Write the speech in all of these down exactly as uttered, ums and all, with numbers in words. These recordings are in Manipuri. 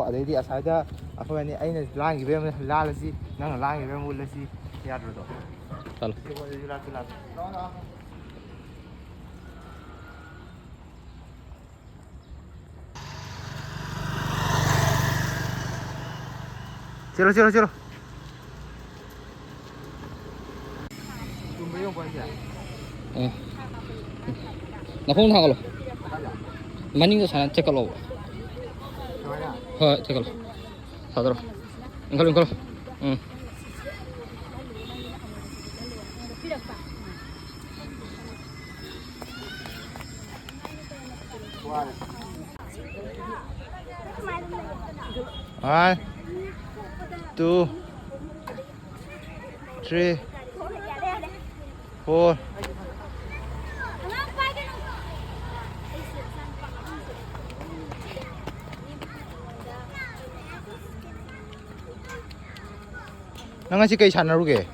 ꯑꯗꯩꯗꯤ ꯑꯁ꯭ꯋꯥꯏꯗ ꯑꯩꯈꯣꯏ ꯑꯅꯤ, ꯑꯩꯅ ꯂꯥꯡꯈꯤꯕ ꯑꯃ ꯂꯥꯜꯂꯁꯤ, ꯅꯪꯅ ꯂꯥꯡꯈꯤꯕ ꯑꯃ ꯎꯠꯂꯁꯤ, ꯌꯥꯗ꯭ꯔꯣꯗꯣ? ꯆꯠꯂꯣ꯫ ꯁꯤ ꯄꯣꯠꯁꯤꯁꯨ ꯂꯥꯛꯇꯤ ꯂꯥꯛꯇꯦ꯫ ꯂꯥꯛꯑꯣ, ꯂꯥꯛꯑꯣ꯫ ꯆꯦꯜꯂꯣ, ꯆꯦꯜꯂꯣ, ꯆꯦꯜꯂꯣ꯫ ꯆꯨꯝꯕ꯭ꯔꯥ ꯌꯦꯡꯉꯨꯀꯣ ꯑꯩꯁꯦ꯫ ꯑꯦ꯫ ꯅꯈꯣꯡ ꯊꯥꯡꯒꯠꯂꯣ꯫ ꯃꯅꯤꯡꯗ ꯁꯥꯟꯅ ꯆꯦꯛꯀꯠꯂꯣꯕ꯫ ꯁꯨꯃꯥꯏꯅ? ꯍꯣꯏ, ꯆꯦꯛꯀꯠꯂꯣ꯫ ꯊꯥꯗꯔꯣ꯫ ꯏꯟꯈꯠꯂꯣ, ꯏꯟꯈꯠꯂꯣ꯫ ꯎꯝ꯫ One, two, three, four. ꯅꯪ ꯉꯁꯤ ꯀꯩ ꯁꯥꯟꯅꯔꯨꯒꯦ?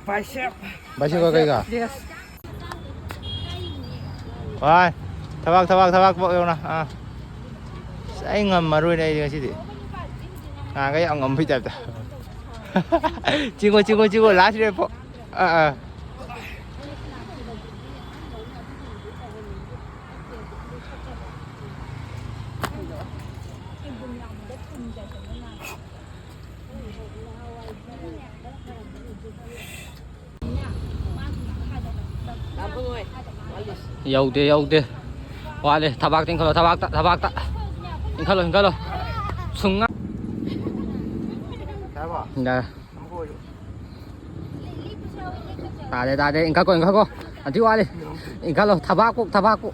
Bicep. Bicep ꯀ ꯀꯩꯒ? Press. ꯋꯥꯏ꯫ ꯊꯕꯥꯛ, ꯊꯕꯥꯛ, ꯊꯕꯥꯛ, ꯊꯕꯥꯛ ꯌꯧꯅ꯫ ꯑꯥ꯫ ꯑꯁ, ꯑꯩ ꯉꯝꯃꯔꯣꯏꯅꯦ ꯑꯩꯗꯤ ꯉꯁꯤꯗꯤ꯫ ꯅꯍꯥꯟꯈꯩ ꯌꯥꯝ ꯉꯝꯕꯩ ꯇꯥꯏꯞꯇ꯫ ꯆꯤꯡꯉꯣ, ꯆꯤꯡꯉꯣ, ꯆꯤꯡꯉꯣ, last rep ꯐꯥꯎ꯫ ꯑꯥ, ꯑꯥ꯫ ꯌꯧꯗꯦ, ꯌꯧꯗꯦ꯫ ꯋꯥꯠꯂꯤ꯫ ꯊꯕꯥꯛꯇ ꯏꯟꯈꯠꯂꯣ, ꯊꯕꯥꯛꯇ, ꯊꯕꯥꯛꯇ꯫ ꯏꯟꯈꯠꯂꯣ, ꯏꯟꯈꯠꯂꯣ꯫ ꯁꯨꯡꯉ-, ꯌꯥꯔꯕꯣ? ꯌꯥꯔꯦ꯫ ꯑꯃꯨꯛ ꯑꯣꯏꯔꯣ꯫ ꯇꯥꯗꯦ, ꯇꯥꯗꯦ꯫ ꯏꯟꯈꯠꯀꯣ, ꯏꯟꯈꯠꯀꯣ꯫ ꯑꯗꯨ ꯋꯥꯠꯂꯤ꯫ ꯏꯟꯈꯠꯂꯣ꯫ ꯊꯕꯥꯛꯄꯨ, ꯊꯕꯥꯛꯄꯨ꯫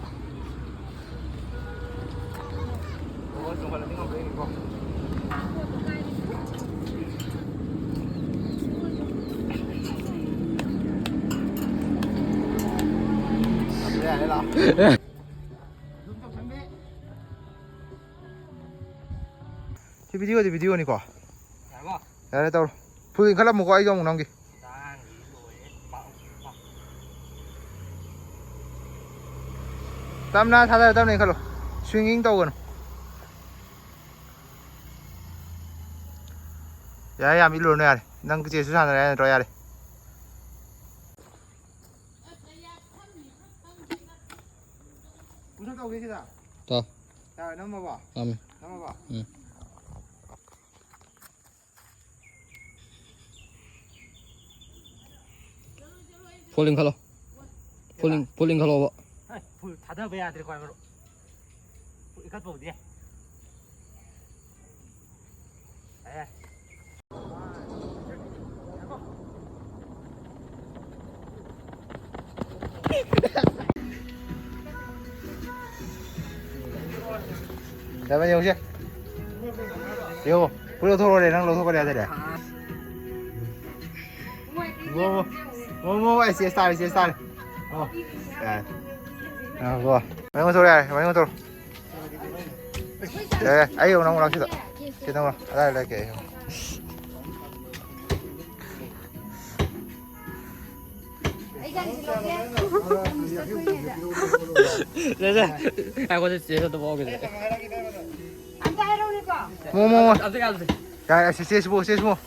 ꯁꯤ video ꯗꯤ video ꯅꯤꯀꯣ꯫ ꯌꯥꯔꯦ, ꯇꯧꯔꯣ꯫ Full ꯏꯟꯈꯠꯂꯝꯃꯨꯀꯣ, ꯑꯩꯁꯨ ꯑꯃꯨꯛ ꯅꯝꯒꯦ꯫ ꯇꯞꯅ ꯊꯥꯗꯔ ꯇꯞꯅ ꯏꯟꯈꯠꯂꯣ꯫ Swinging ꯇꯧꯒꯅꯨ꯫ ꯌꯥꯔꯦ, ꯌꯥꯝ ꯏꯜꯂꯨꯔꯅꯨ, ꯌꯥꯔꯦ꯫ ꯅꯪ ꯆꯦꯁꯁꯨ ꯁꯥꯟꯅꯔꯦ ꯍꯥꯏ ꯅꯠꯇ꯭ꯔꯣ? ꯌꯥꯔꯦ꯫ ꯄꯨꯊꯣꯛ ꯇꯧꯒꯦ ꯁꯤꯗ꯫ ꯇꯥꯎ꯫ ꯌꯥꯔꯦ, ꯅꯝꯃꯕꯣ? ꯅꯝꯃꯦ꯫ ꯅꯝꯃꯕꯣ? ꯎꯝ꯫ ꯐꯨꯜ ꯂꯤꯡꯈꯠꯂꯣ꯫ ꯐꯨꯜ ꯂꯤꯡ-, ꯐꯨꯜ ꯂꯤꯡꯈꯠꯂꯣꯕ꯫ ꯍꯦ, ꯐꯨꯜ ꯊꯥꯗꯕ ꯌꯥꯗ꯭ꯔꯦ, ꯈ꯭ꯋꯥꯏ ꯃꯔꯨ꯫ ꯐꯨꯜ ꯏꯟꯈꯠꯄ ꯍꯧꯗꯦ꯫ ꯑꯦ꯫ ꯌꯥꯝ ꯌꯦꯡꯉꯨꯁꯦ꯫ ꯌꯦꯡꯉꯣ꯫ ꯐꯨꯔꯤꯠ ꯂꯧꯊꯣꯛꯈ꯭ꯔꯦ, ꯅꯪ ꯂꯧꯊꯣꯛꯈ꯭ꯔꯦ ꯍꯥꯏꯗꯥꯏꯅꯦ? ꯃꯣ, ꯃꯣ, ꯃꯣ, ꯃꯣ, ꯑꯩ ꯆꯦꯁ ꯇꯥꯔꯦ, ꯆꯦꯁ ꯇꯥꯔꯦ꯫ ꯑꯣ꯫ ꯌꯥꯔꯦ꯫ ꯑ, ꯀꯣ꯫ ꯃꯌꯨꯝ ꯆꯠꯂꯣ ꯌꯥꯔꯦ, ꯃꯌꯨꯝ ꯆꯠꯂꯣ꯫ ꯌꯥꯔꯦ, ꯑꯩ ꯌꯧꯅ ꯑꯃꯨꯛ ꯂꯥꯛꯁꯤꯗ꯫ ꯁꯤ ꯅꯪ ꯑꯗꯥꯏ ꯂꯩꯔꯛꯀꯦ ꯑꯩ꯫ ꯑꯩ ꯒꯥꯔꯤꯁꯦ ꯂꯧꯒꯦ꯫ ꯁꯦ, ꯁꯦ, ꯉꯥꯏꯈꯣ, ꯁꯦ, ꯆꯦꯁ ꯑꯝꯇ ꯄꯣꯛꯑꯒꯦ꯫ ꯑꯝꯇ ꯍꯥꯏꯔꯛꯎꯅꯦꯀꯣ꯫ ꯃꯣ, ꯃꯣ, ꯃꯣ꯫ ꯑꯝꯇ ꯌꯥꯗ꯭ꯔꯦ꯫ ꯌꯥꯔꯦ, ꯁꯤ ꯆꯦꯁ ꯄꯣ, ꯆꯦꯁ ꯄꯣ꯫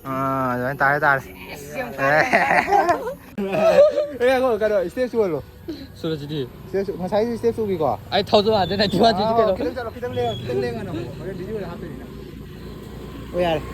ꯑꯥ, ꯑꯗꯨꯃꯥꯏꯅ ꯇꯥꯔꯦ, ꯇꯥꯔꯦ꯫ ꯑꯦ꯫ ꯑꯦ, ꯉꯥꯏꯈꯣ, ꯀꯩꯅꯣ, ꯁ꯭ꯇꯦꯞ ꯁꯨꯍꯜꯂꯣ꯫ ꯁꯨꯔꯁꯤꯗꯤ꯫ ꯁ꯭ꯇꯦꯞ ꯁꯨ-, ꯉꯁꯥꯏꯒꯤ ꯁ꯭ꯇꯦꯞ ꯁꯨꯕꯤꯀꯣ? ꯑꯩ ꯊꯧꯗꯨ ꯍꯥꯟꯗꯅ ꯅꯠꯇꯦ, ꯋꯥ, ꯑꯥ, ꯀꯩꯅꯣ꯫ ꯈꯤꯇꯪ ꯆꯠꯂꯣ, ꯈꯤꯇꯪ ꯂꯦꯡꯉꯣ, ꯈꯤꯇꯪ ꯂꯦꯡꯉꯅꯣ꯫ ꯍꯣꯔꯦꯟ ꯚꯤꯗꯤꯑꯣꯗ ꯍꯥꯞꯇꯣꯏꯅꯤꯅ꯫ ꯑꯣ, ꯌꯥꯔꯦ꯫